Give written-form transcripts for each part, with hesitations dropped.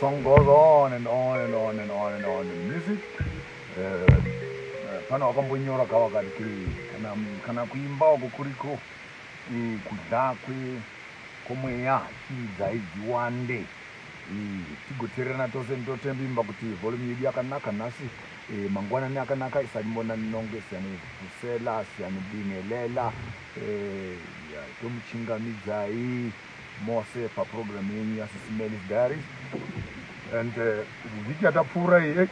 Song goes on and on and on and on and on. Music pana wakambonyora ka wakati kana, kana kuimba uko kuriko kudla kwomweya chiidzai dziwande, tigoteererana tose. Ndotembimba kuti volume yedu yakanaka nhasi, mangwanani akanaka. Isanibona nonke, siyanivusela, siyanibingelela, tomuchingamidzai mose paprogram yenyu yaSisi Melly's Diaries. And vhiki yatapfuura iyi,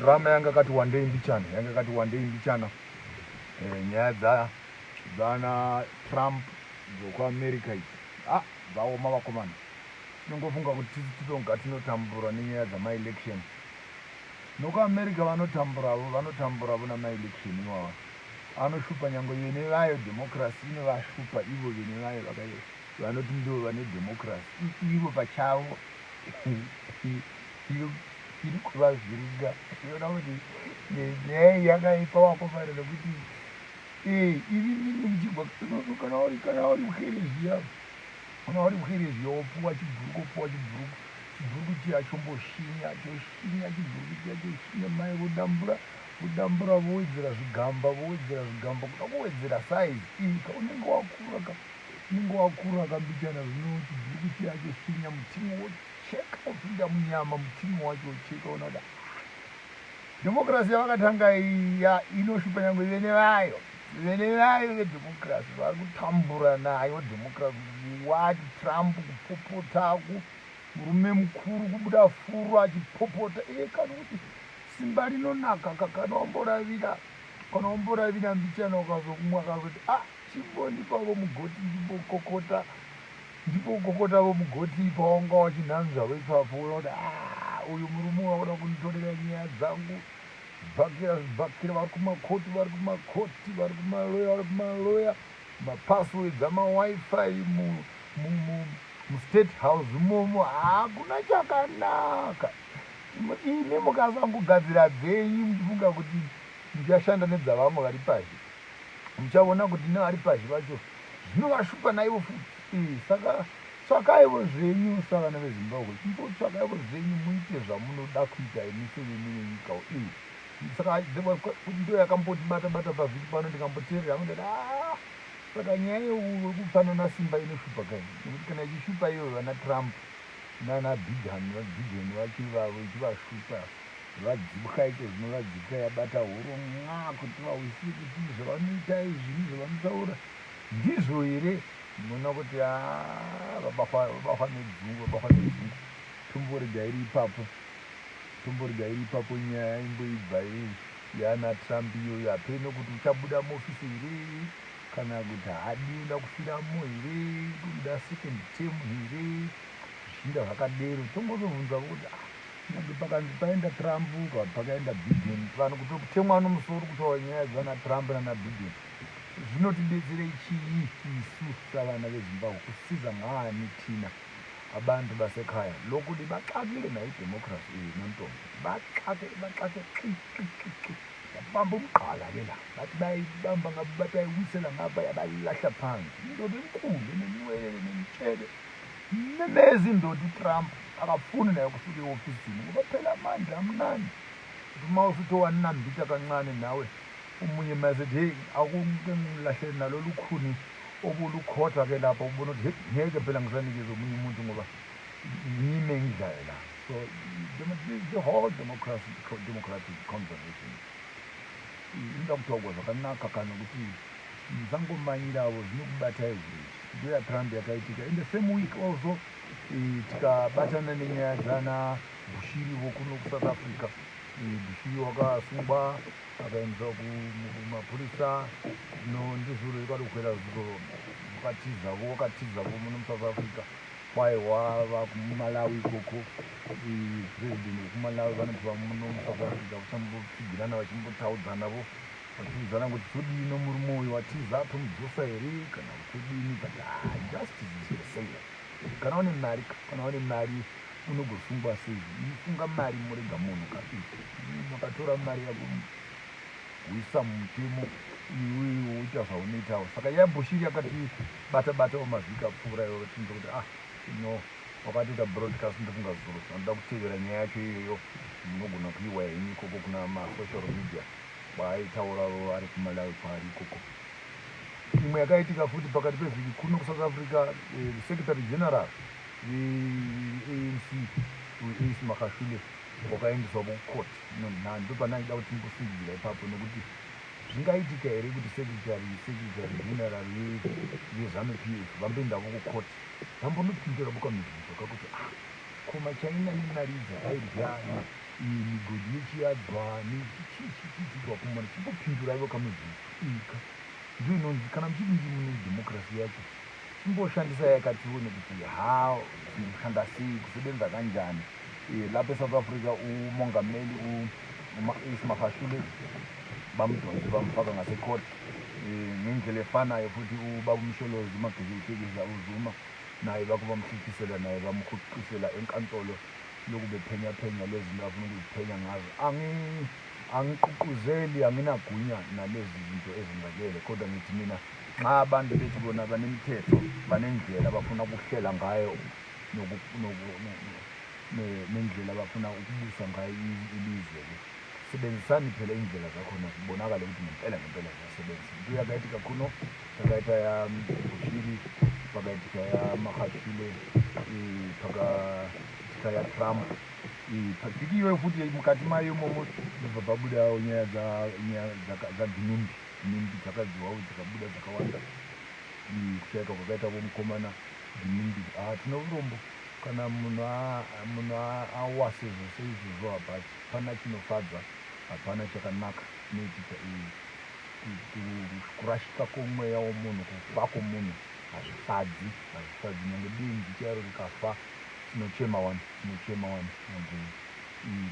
drama yanga kati wandei mbichana, yanga kati wandei mbichana. Nyaya dzana Trump dzokuAmerica idzi, ah, dzaoma vakomana. Tinongofunga kuti tisi titonga tinotambura nenyaya dzamaelection. NokuAmerica vanotamburavo, vanotamburavo namaelection iwawa anoshupa. Nyange vene vayo democracy inovashupa ivo vene vayo vanoti ndo vane democracy, ivo pachavo iri kuvavhiringa. Iona kuti nyaya iyi yakaipa vakomana, nekuti ivi mimi muchibva kana uri mukere zviya, kana uri mukere zviya, wopuwa chibhuruku, wopuwa chibhuruku, chibhuruku chiya chomboshinya, choshinya chibhuruku chiya choshinya. Mai vodambura, vodambura, vowedzera zvigamba, vowedzera zvigamba, kuda kuwedzera size iyi ka. Unenge wakura ka, unenge wakura kambichana. Zvino chibhuruku chiya choshinya, mutimo wocheka, wopinda munyama, mutimo wacho wocheka. Unoda democracy yavakatanga iya inoshupa. Nyange vene vayo, vene vayo vedemocracy vari kutambura nayo democracy. What Trump kupopotaku, murume mukuru kubuda furo achipopota kana kuti simba rinonaka kana wamboravira, kana wamboravira mbichana, ukazokumwa akazoti, "Ah, chimbondipavo mugoti ndimbokokota, ndimbokokotavo mugoti." Pawanga wachinhanzvavo ipapo, unokuti, "Ah, uyu murume wakuda kunditorera nyaya dzangu." Zvibhakira, zvibhakira, vari kumakoti, vari kumakoti, vari kumaloya, vari kumaloya, mapasswords amaWi-Fi muState House imomo hakuna chakanaka. Imi mukasangogadzira dzenyu muchifunga kuti muchashanda nedzavamwe vari pazhe, muchaona kuti nevari pazhe vacho zvinovashupa naivo futi. Saka tsvakaivo zvenyu savana veZimbabwe, chimbotsvakaivo zvenyu muite zvamunoda kuita imi sevene venyikawo. Saka ndo yakambotibata bata pavhiki pano, ndikamboteerera hangu, ndati, "Ah, saka nyaya yekufanana simba inoshupa kai?" Nekuti kana ichishupa iyo vana Trump nana Biden, Biden vacho ivavo, ichivashupa, vadzipwa iko zvino, vadzipwa, yabata huro mwa kuti vawisire kuti zvavanoita izvi zvavanotaura ndizvo here. Munoona kuti vabatwa nedzungu, vabatwa nedzungu. Tomborega iri ipapo, tomborega iri ipapo. Nyaya imboibva yana Trump iyoyo, hapeno kuti uchabuda muofisi here kana kuti haadi uda kufiramo here, kuda second term here, zvichinda zvakadero. Tongozobvunzavo kuti, ah, nyange pakanzi paenda Trump kana pakaenda Biden, vanhu kutokutemwa nomusoro kutaura nyaya dzana Trump nana Biden, zvinotibetserei chii isu savana veZimbabwe? Kusiza ngani thina abantu basekhaya lokhu libaxakile nayo idemocracy nontombi baxake, baxake xi xi xi xi. Yabamba umgqala ke la, bathi bayibamba ngabe bathi bayiwisela ngapha, yabalahla phansi indoda enkulu enenwele nentshebe. Memeza indoda uTrump, akafuni naye kusuka e-ofisini ngoba phela amandla amnandi. Uma usuthi wanambitha kancane nawe, omunye masethi, "Hey, akuke ngilahle nalo lukhuni obulukhotha ke lapho," ubona ukuthi, "Hey, ngeke phela ngisanikeze omunye umuntu ngoba ngime ngidlayo la." So the whole democracy, democratic conversation inoda kutaurwa zvakanaka kana kuti musangomanyiravo zvinokubatai hureji. Ndo yaTrump yakaitika. In the same week also, tikabatana nenyaya dzana Bushiri vokuno kuSouth Africa. Bushiri wakasungwa, akaendeswa kumapurisa. No ndizuro ikatokwera zuro, wakatizavo, wakatizavo muno muSouth Africa, kwaiwa vakuMalawi ikoko. President wekuMalawi vanoti vamuno muSouth Africa vachambotsigirana, vachimbotaudzanavo, vachiudzana kuti todini nomurume uyu watiza, tomudzosa here kana kuti todini. But ah, justice is the same. Kana une mari, kana une mari unogosungwa sei? Mufunga mari, murega munhu kapi? Makatora mari yako kuisa mumutemo, iwe woita zvaunoitawo. Saka yaBushiri yakati bata batawo mavhiki apfuura iwo, tinzwa kuti, ah, no. Wakatoita broadcast ndofunga zuro. Vanoda kutevera nyaya yacho iyoyo munogona kuiwa henyu ikoko kuna masocial media kwaaitaura ari kuMalawi kwaari ikoko. Imwe yakaitika futi pakati pevhiki kuno kuSouth Africa, Secretary General veANC Ace Magashule wakaendeswa kucourt. Ndopanaida kuti timbosundidzira ipapo, nokuti zvingaitika here kuti secretary general veZANU PF vamboendavo kucourt, vambonopindura bukamibvunzo kakuti, ah, ko maChina nemari dzakairya, migodhi yeChiadzwa nechichichichiitwa kumona, chimbopinduraivo kamibvunzo ika. Ndo inonzi kana muchiti ndimune dhemokirasi yacho, chimboshandisai yakatione kuti ha tinoshanda sei, kusebenza kanjani. Lapha eSouth Africa umongameli u-Ace Magashule bamdonse bamfaka ngasecourt. Ngendlela efanayo futhi ubaba uMsholozi uMagekekekeza uZuma naye bakho bamhlikisela naye bamhuqisela enkantolo lokhu bephenya phenya lezi zinto afuna ukuziphenya ngazo. Angiququzeli, anginagunya nalezi zinto ezenzakele, kodwa ngithi mina nxa abantu bethi bona banemithetho, banendlela abafuna ukuhlela ngayo nendlela abafuna ukubusa ngayo ilizwe le, sebenzisani phela indlela zakhona zibonakale ukuthi ngempela ngempela ziyasebenza. Into yakaitika kuno takaita yaBushiri, pakaitika yaMagashule, pakaitika yaTrump, vhiki iyoyo futi mukati mayo imomo ndobva pabudawo nyaya dzaGinimbi. Ginimbi dzakadziwawo dzikabuda dzakawanda, kushaika kwakaita mukomana Ginimbi. Tine urombo kana munhu awa sezvo seizvozvo, hapana chinofadza, hapana chakanaka chinoitika. Kurashika kwomweya womunhu, kufa kwomunhu hazvifadzi, hazvifadzi. Nyange benzi chairo rikafa tinochema wani, tinochema wani, nyange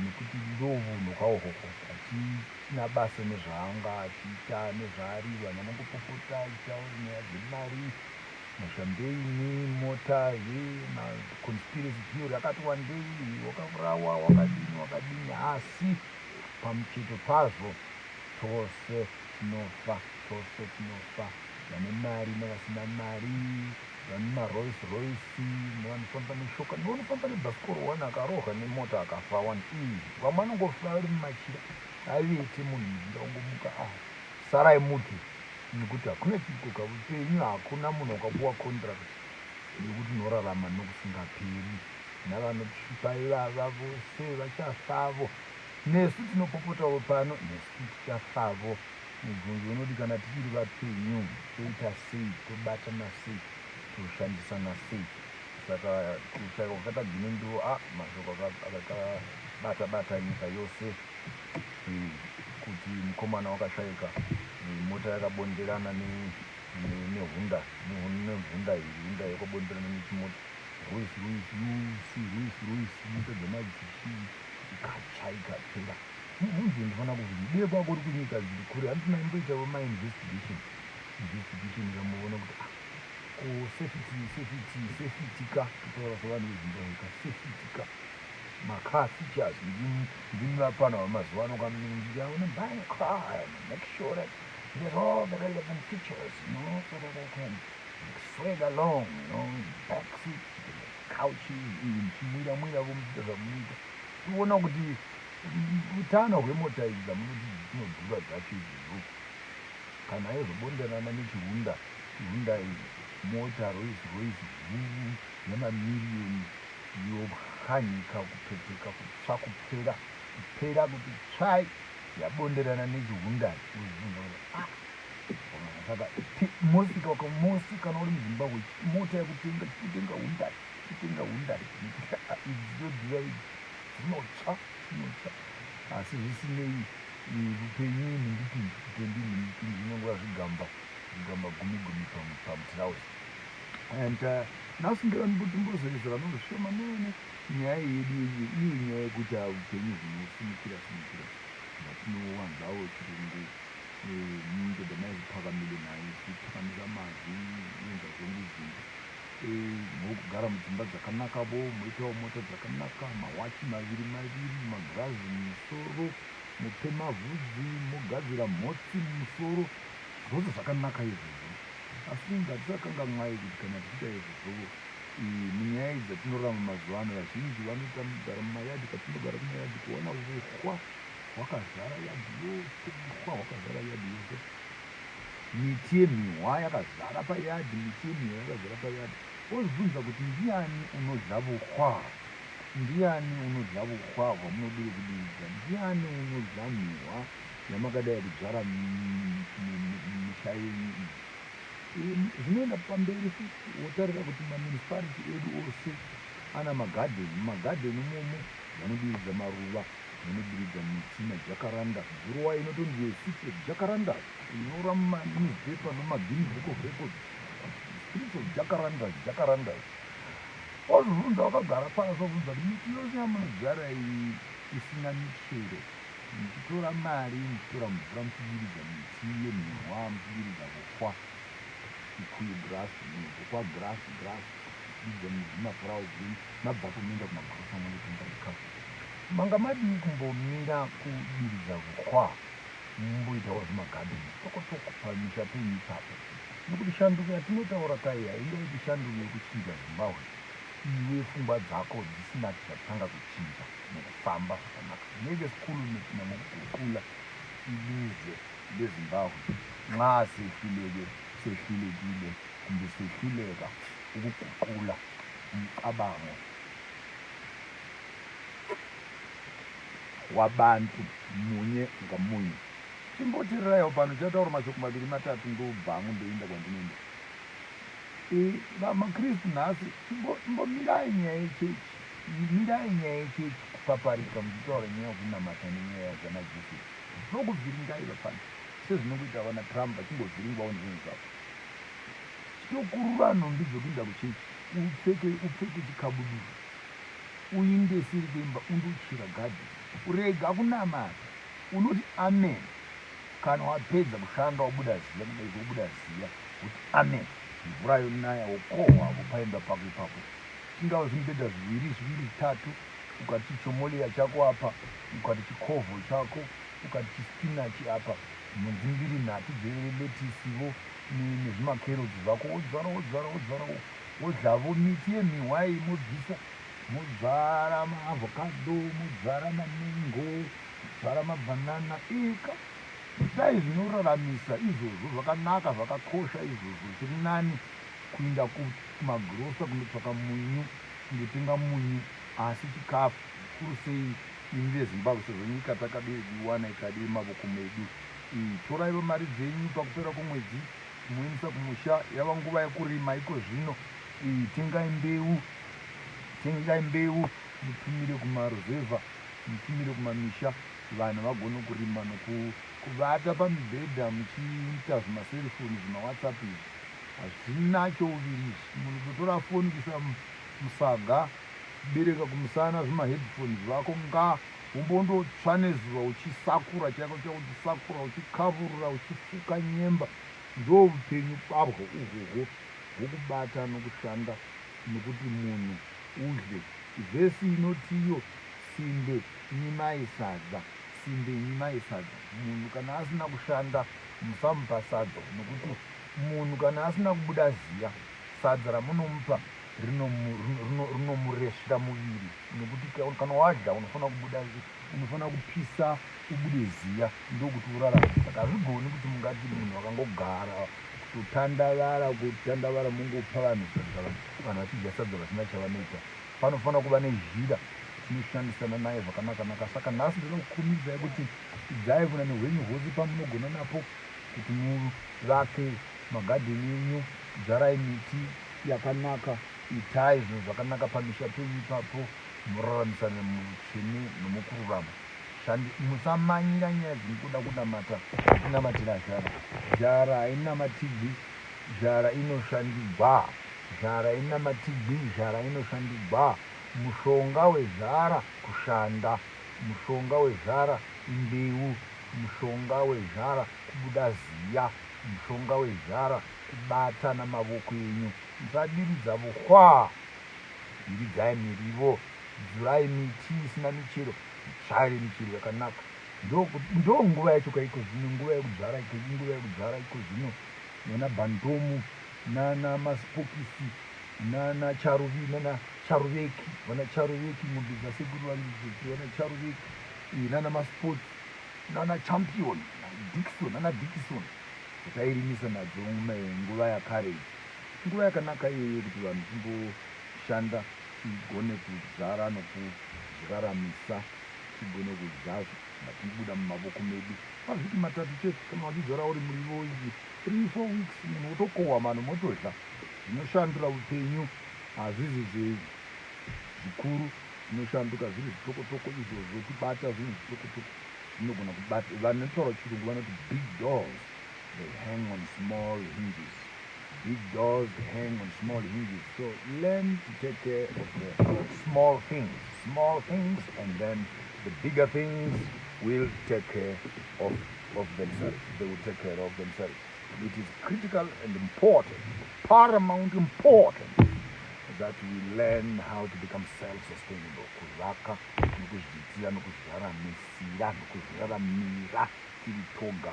nekuti ndo vunhu hwahwohwo. Hatina basa nezvaanga achiita nezvaari. Vanhu vanongopopota achitaura nyaya dzemari, mashambeini, mota, maconspiracy theory akati wandei, wakaurawa, wakadini wakadini, asi pamucheto pazvo tose tinofa, tose tinofa, vane mari nevasina mari, vane maRolls Royce nevanofamba neshoka nevanofamba nebhasikoro. Wani akarohwa nemota akafa wani. Vamwe vanongofa vari mumachira avete, munhu muzinda ongomuka, ah, sarai muti, nekuti hakuna chiriko kaupenyu. Hakuna munhu wakapuwa contract yekuti unorarama nokusingaperi. Navanotishupa ivava vose vachafavo, nesu tinopopotawo pano nesu tichafavo. Mubvunzo unoti kana tichiri vapenyu toita sei, tobatana sei, toshandisana sei? Saka kushayika kwakaita Ginimbi, a mashoko akabata bata nyika yose kuti mukomana wakashayika, mota yakabonderana nehunda, nehunda, hunda yakabonderana nechimota Rolls Royce, Rolls Royce, Royce, mota dzamajishi, ikatsva ikapera. Mubvunzo ndinofanira kubvunza, dee kwako uri kunyika dziri kure, handiti maimboitawo mainvestigation, investigation, kamuona kuti, ah, ko safety, safety, safety ka, kutaura sevanhu veZimbabwe ka, safety ka, macar features, ndimi vapfana vamazuva ano kamundichaona, buy a car and make sure that it has all the relevant features so that I can swag along, back seat, couches, muchimwira mwira vo muchiita zvamunoita. Toona kuti utano hwemota idzi dzamunoti dzinodhura dzacho idzodzo, kana yozobonderana nechihunda, Hyundai, mota Rolls Royce huru yemamiriyoni yophwanyika, kupeteka, kutsva, kupera, kupera kuti tsvai, yabonderana nechiHyundai, uzvibvunza kuti, ah, saka mosi kana uri muZimbabwe mota yekutenga, kutenga Hyundai, kutenga Hyundai, idzi dzinodhura idzi dzinotsva, dzinotsva. Asi zvisinei, upenyu imhindipindi, upenyu imhindipindi, zvinongova zvigamba, zvigamba gumi gumi pamutirauzi. And nhasi ndorambozoizira nozvishomanene nyaya yedu iyo, nyaya yekuti upenyu hunosimukira simukira zvatinowanzawo chirungu. Indoda maiziphakamile nayo siphakamisa mazwi, yenza zonke izinto, mokugara mudzimba dzakanakavo, moitawo mota dzakanaka, mawachi maviri maviri, magirazi mumusoro, mupema vhudzi, mogadzira mhotsi mumusoro, zvose zvakanaka izvozvo. Asi ngatisakanganwai kuti kana tichiita izvozvo Munyaya idzi dzatinorarama mazuva ano, vazhinji vanotogara mumayadhi, kwatinogara kumayadhi, kuona vuhwa hwakazara yadhi yose, vuhwa hwakazara yadhi yose, miti yemihwa yakazara payadhi, miti yemihwa yakazara payadhi. Wozvibvunza kuti ndiani unodya vuhwa? Ndiani unodya vuhwa hwamunodire kudiridza? Ndiani unodya mihwa yamakadai kudzvara mumisha yenyu iyi? Zvinoenda pamberi futi wotarira kuti mamunicipality edu ose ana magadheni. Mumagadheni imomo vanodiridza maruva, vanodiridza miti, majakaranda. Bhuruwa inotonzi city of jacarandas, kunyora mumanewspaper nomumaGuinness Book of Records, streets of jacarandas, jacarandas. Wozvibvunza wakagara pasi, wobvunza kuti miti yose yamunodzvara iyi isina michero, muchitora mari, muchitora mvura, muchidiridza miti yemhihwa, muchidiridza vukwa, kikuyu grass, vukwa grass, grass, muchidiridza zvimafurawo zvenyu, mabvapo moenda kumagrosa monotenga chikafu. Manga madii kumbomira kudiridza vukwa, mumboitawo zvimagadheni toko toko pamisha penyu ipapo? Nokuti shanduko yatinotaura kai haingaiti shanduko yekuchinja Zimbabwe iwe pfungwa dzako dzisina chatanga kuchinja nokufamba zvakanaka. Ngeke sikhulume thina ngokuguqula ilizwe leZimbabwe nxa sehluleke, sehlulekile kumbe sehluleka ukuguqula umcabango wabantu munye ngamunye. Chimboteereraiwo pano, ndichataura mashoko maviri matatu ndobvangu ndoinda kwandinoenda. MaKristu nhasi, chimbomirai nyaya yechechi, mirai nyaya yechechi kupaparika muchitaura nyaya yokunamata nenyaya zvana Jesu. Zvinokuvhiringai vapfana, sezvinongoita vana Trump vachingovhiringwawo nezvinhu zvavo. Chitokurura nhumbi dzokuinda kuchechi, upfeke upfeke chikabudura, uinde seri kwemba undochera gadheni. Rega kunamata, unoti amen kana wapedza kushanda wabuda ziya, kudai wobuda ziya woti amen, mvura yonaya wokohwa paimba pako ipapo. Chingava zvimubhedha zviviri zviviri zvitatu, ukati chichomoleya chako apa, ukati chikovho chako, ukati chispinachi apa, mhunzi mbiri nhatu dzeletisivo nezvimakerotsi zvako, wodzvara wodzvara wodzvara, wodlavo miti yemihwa iyi, mobvisa modzvara maavocado, modzvara mamengo, modzvara mabhanana. Ika dai zvinoraramisa izvozvo, zvakanaka, zvakakosha izvozvo. Zviri nani kuinda kumagirosa kundotsvaka munyu, kundotenga munyu, asi chikafu zvikuru sei imi veZimbabwe, sezvo nyika takadii kuiwana ikadii mavoko medu. Toraivo mari dzenyu pakupera kwomwedzi moendesa kumusha. Yava nguva yekurima iko zvino. Tengai mbeu, tengai mbeu mutumire kumaruzevha, mutumire kumamisha, vanhu vagone kurima. Nokuvata pamibhedha muchiita zvimaserifoni, zvimaWhatsApp izvi hazvina chouviri izvi. Munhu kutotora foni kuisa musaga, bereka kumusana zvimaheadphones zvako, nga wombondotsva nezuva, uchisakura chako chako, uchisakura, uchikavurura, uchifuka nyemba. Ndo upenyu kwabwo uhwohwo hwokubata nokushanda nokuti munhu udye. Vhesi inotiyo simbe nyimai sadza, simbe nyimai sadza. Munhu kana asina kushanda musamupa sadza, nokuti munhu kana asina kubuda ziya, sadza ramunomupa rinomuresvira muviri, nokuti kana wadya unofanira kubuda, unofanira kupisa ubude ziya ndokuti urarame. Saka hazvigoni kuti mungati munhu akangogara kutotandavara, kutandavara, mungopa vanhu sadza, vanhu vachidya sadza vasina chavanoita. Panofanira kuva nezhira tinoshandisana nayo zvakanaka-naka. Saka nhasi ndinoda kukurumidzai kuti idzai kuna nehwenyu hwose pamunogona napo kuti muvake magadheni enyu, dzvarai miti yakanaka, itai zvinhu zvakanaka pamisha penyu ipapo, muraramisane mutsvene nomukururama. Musamanyira nyaya dzinokuda kunamata, kunamatira zhara. Zhara hainamatigwi, zhara inoshandigwa. Zhara hainamatigwi, zhara inoshandigwa. Mushonga wezhara kushanda, mushonga wezhara imbeu, mushonga wezhara kubuda ziya, mushonga wezhara kubata namavoko enyu. Musadiridza vuhwa, diridzai mirivo, dzurai miti isina michero, mutsvaire michero yakanaka. Ndo nguva yacho kaiko zvino, nguva yekudzvara iko, nguva yekudzvara iko zvino. Nana bandomu nana masipokisi Nana Charuvi nana Charuveki, vana Charuveki, mombe dzasekuru vari idzodzo, vana Charuveki, nana Masports, nana Champion, Dikison, nana Dikison dzatairimisa nadzo nguva yakare iyi. Nguva yakanaka iyoyo yekuti vanhu timboshanda tigone kudzvara nokuzviraramisa, tigone kudya zvatibuda mumavoko medu. Mavhiki matatu chete kana uchidzvara uri muriwo iyi 3 4 weeks munhu wotokohwa mano motodya. Zvinoshandura upenyu hazvizi zvikuru, zvinoshanduka zviri zvitokotoko izvozvo. Kubata zvinhu zvitokotoko zvinogona kubata. Vanotaura chirungu vanoti big doors they hang on small hinges. Big doors hang on small hinges. So learn to take care of the small things, small things, and then the bigger things will take care of themselves. They will take care of themselves. It is critical and important, paramount important, that we learn how to become self-sustainable. Kuvaka nokuzviitira nokuzviraramisira nokuzviraramira tiri toga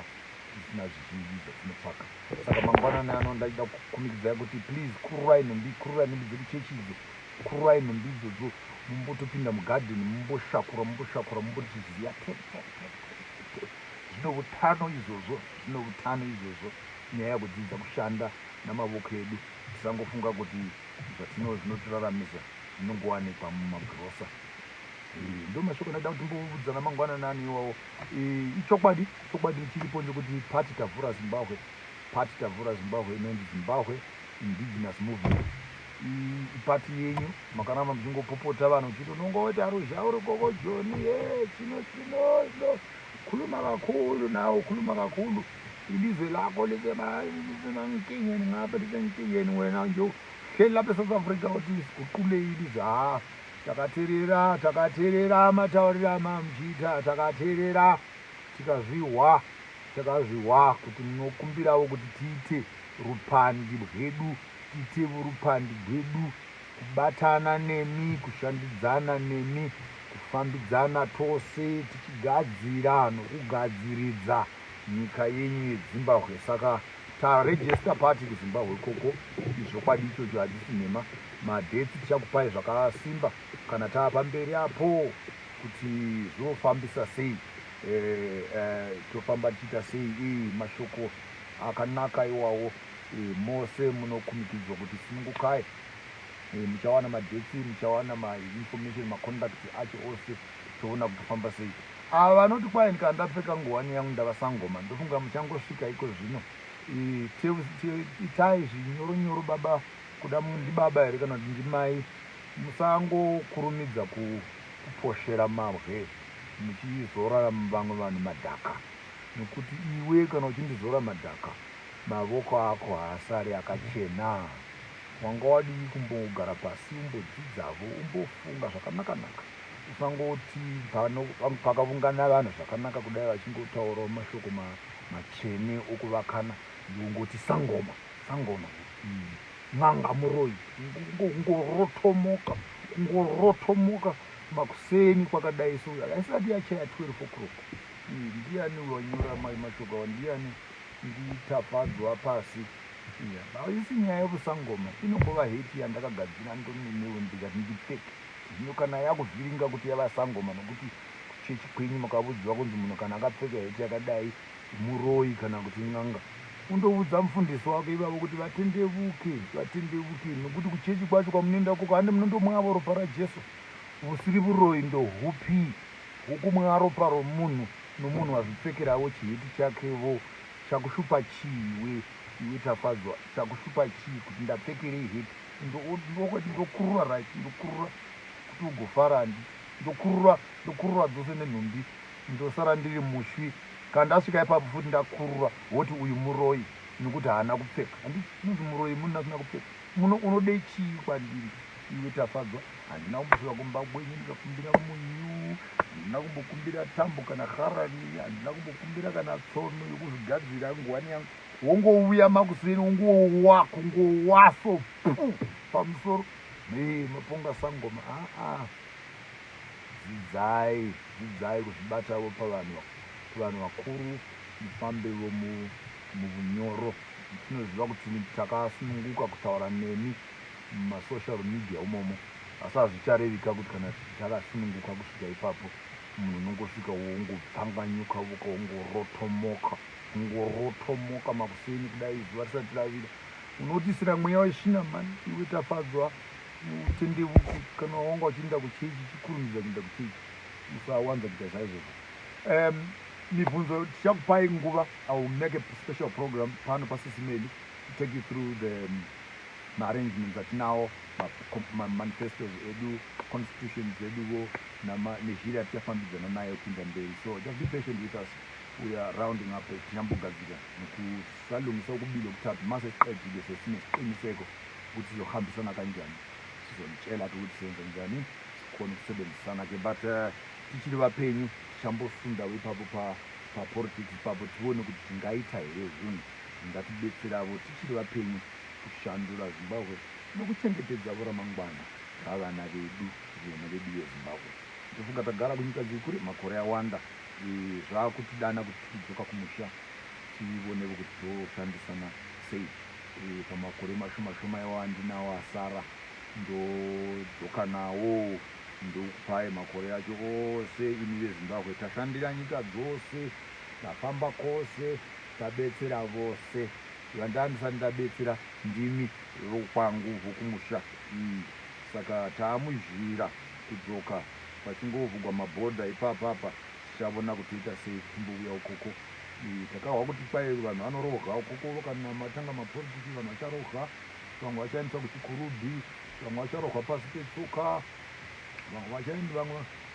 tisina zvizhinji zvatinotsvaka. Saka mangwanani ano ndaida kukumikidzai kuti please kururai nhumbi, kururai nhumbi dzekuchechi idzo, kururai nhumbi idzodzo, mumbotopinda mugadheni, mumboshakura, mumboshakura, mumboti ziya tep tep tep tep tep. Zvine utano izvozvo, zvine utano izvozvo. Nyaya yekudzidza kushanda namavoko edu, tisangofunga kuti zvatino zvinotiraramisa zvinongowanikwa mumagirosa. Ndo mashoko ndaida kuti timboudzana mangwanani ano iwawo. Ichokwadi, chokwadi chiripo ndekuti pati tavhura Zimbabwe, pati tavhura Zimbabwe inonzi Zimbabwe Indigenous Movement. Ipati yenyu makaramba muchingopopota vanhu uchiti unongoti aruzha uri koko Joni ye chino chino no khuluma kakhulu nawe ukhuluma kakhulu ilizwe lakho lisemankingeni ngapha lisenkingeni wena nje uhleli lapha eSouth Africa uthi siguqule ilizwe. Ha, takateerera, takateerera matauriro amamuchiita, takateerera tikazvihwa, takazvihwa kuti munokumbirawo kuti tiite rupandi rwedu, tiite rupandi rwedu, kubatana nemi, kushandidzana nemi, kufambidzana tose tichigadzira nokugadziridza nyika yenyu yeZimbabwe. Saka taregister party kuZimbabwe ikoko, izvokwadi ichocho, hadzisi nhema. Madates tichakupai zvakasimba kana taa pamberi apo kuti zvofambisa sei, tofamba tichiita sei. Mashoko akanaka iwawo. Mose munokumikidzwa kuti sunungukai. Muchawana madates, muchawana mainformation, macontact acho ose, toona kuti tofamba sei. Ava vanoti kwai kana ndapfeka nguwani yangu ndava sangoma, ndofunga muchangosvika iko zvino. Itai zvinyoronyoro baba, kuda ndibaba here kana kuti ndimai, musangokurumidza kuposhera mabwe muchizora vamwe vanhu madhaka, nokuti iwe kana uchindizora madhaka mavoko ako haasari akachena. Wanga wadii kumbogara pasi umbodzidzavo, umbofunga zvakanaka-naka? Usangoti pakaungana vanhu zvakanaka kudai vachingotaurawo mashoko matsvene okuvakana, ungoti sangoma, sangoma, n'anga, muroyi, kungorotomoka, kungorotomoka makuseni kwakadai so haisati yachaya 12 o'clock. Ndiani wanyora mashoko awa? Ndiani? Nditafadzwa pasi. Haisi nyaya yekusangoma, inongova heti yandakagadzira ndomenewo ndikati ndipfeke. Zvino kana yakuvhiringa kuti yava sangoma nokuti kuchechi kwenyu makavudziwa kunzi munhu kana akapfeka heti yakadai muroyi kana kuti n'anga, undoudza mufundisi wako ivavo kuti vatendevuke, vatendevuke, nokuti kuchechi kwacho kwamunoenda koko hande munondomwavo ropa raJesu. Vusiri vuroyi ndohupi hwokumwa ropa romunhu nomunhu wazvipfekerawo chiheti chakevo? Chakushupa chii iwe, iwe Tafadzwa? Chakushupa chii kuti ndapfekerei heti? Ndokwati ndokurura, right, ndokurura kuti ugofara handi ndokurura, ndokurura dzose nenhumbi, ndosara ndiri mushwi. Kana ndasvika ipapo futi ndakurura, woti uyu muroyi nokuti haana kupfeka. Handi inonzi muroyi munhu asina kupfeka? Muno unode chii kwandiri iwe Tafadzwa? Handina kumbosvika kumba kwenyu ndikakumbira munyu, handina kumbokumbira tambo kana harani, handina kumbokumbira kana tsono yokuzvigadzira nguwani yangu. Wongouya makuseni wongowa kungowaso pu pamusoro maponga sangoma. Aa, dzidzai, dzidzai kuzvibatavo pavanhu, pavanhu vakuru, mufambevo muvunyoro. Tinoziva kuti takasununguka kutaura nemi. mumasocial media umomo, asi hazvicharevika kuti kana takasununguka kusvika ipapo, munhu unongosvika wongopfanganyuka vuka, wongorotomoka, ungorotomoka makuseni kudai zuva risati ravira. Unotisira mweya wesvina mani iwe. Tafadzwa, utendevuke. Kana wanga uchienda kuchechi, chikurumidza kuenda kuchechi, usawanza kuita zvaizvozvo. Mibvunzo tichakupai nguva. I will make a special program pano pasisimeli to take you through the maarrangements atinawo, mamanifestos edu, constitution dzeduwo, nezhira yatichafambidzana nayo kuinda mberi. So just be patient with us, we are rounding up. Tichambogadzira nokusalungisa okubili okuthathu. Mase siqedile, sesinesiqiniseko ukuthi sizohambisana kanjani, sizonitshela-ke ukuthi senze njani, sikhona ukusebenzisana ke. But tichiri vapenyu, tichambosundawo ipapo papolitics ipapo, tione kuti tingaita here zvinhu zvingatibetseravo tichiri vapenyu kushandura Zimbabwe nokuchengetedzavo ramangwana ravana vedu, vana vedu veZimbabwe. Ndofunga tagara kunyika dziri kure makore awanda, zvakutidana kuti tidzoka kumusha, tionevo kuti toshandisana sei. Pamakore mashoma shoma iwo andinawo asara, ndodzoka nawo, ndokupai makore acho ose imi veZimbabwe. Tashandira nyika dzose, tafamba kwose, tabetsera vose. Vandandisati ndabetsera ndimi vokwangu vokumusha. Saka taamuzhira kudzoka. Pachingovhugwa mabhodha ipapapa, tichavona kuti toita sei timbouya ukoko. Takahwa kuti kwai vanhu vanorohwa ukoko kana matanga mapolitiki, vanhu vacharohwa, vamwe vachaendeswa kuchikurubhi, vamwe vacharohwa pasi petsoka, vamwe vachaenda,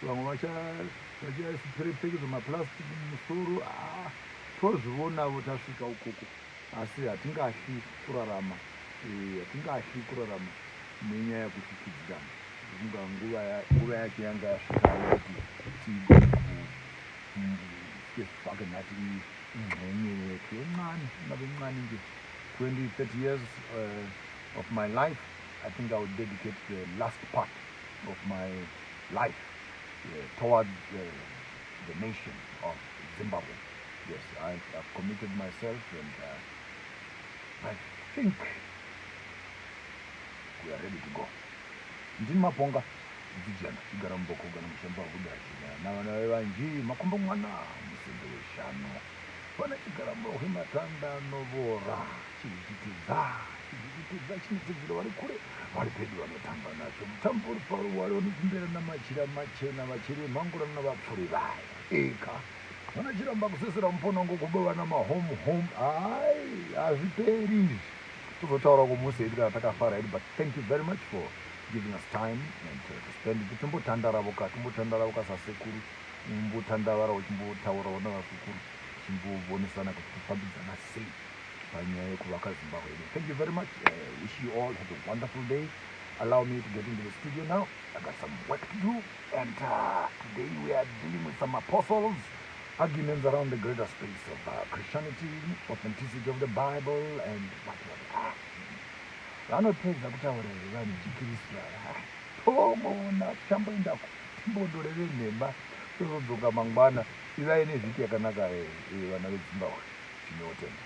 vamwe vachapfekedzwa maplastic mumusoro. Ah, tozvionavo tasvika ukoko, asi hatingahli kurarama, hatingahli kurarama nenyaya yekutyityidzirana. Kunga nguva yacho yanga yasvikawo kuti tigone sifake nathi ingxenye yethu encane, ingabe incane nje, 20 30 years of my life. I think I would dedicate the last part of my life towards the nation of Zimbabwe. Yes, I've committed myself and I think we are ready to go. Ndini Maponga Dzijana, chigara muboko kana mushamba hudazhina navana vevanji makombo mwana musimbi weshanu vana chigara murohwe matanda anovora chizvichitidza chizvichitidza chinotedzera vari kure vari pedu vanotamba nacho mutambo uri paruware unokumbera namachira machena vachiri vemhangura navapfuri vayo eka vanachiramba kusesera muponongo kuba vana mahome home. Hai, hazviperi izvi, tozotaura kumusi hedu kana takafara hedu. But thank you very much for giving us time and to spend it. Timbotandara-voka, timbotandara-voka sasekuru, umbotandavara uchimbotaurawo navazukuru, tichimbovonesana kuti tofambidzana sei panyaya yekuvaka Zimbabwe yedu. Thank you very much. Wish you all have a wonderful day. Allow me to get into the studio now. I got some work to do and today we are dealing with some apostles, arguments around the greater space of Christianity, authenticity of the Bible and what. Ah, vanopedza kutaura here vanhu chikristu ava? Tomoona tichamboendako, timbondoreve nhema, tozodzoka mangwana. Ivai nevhiki yakanaka, vana veZimbabwe. Tinotenda.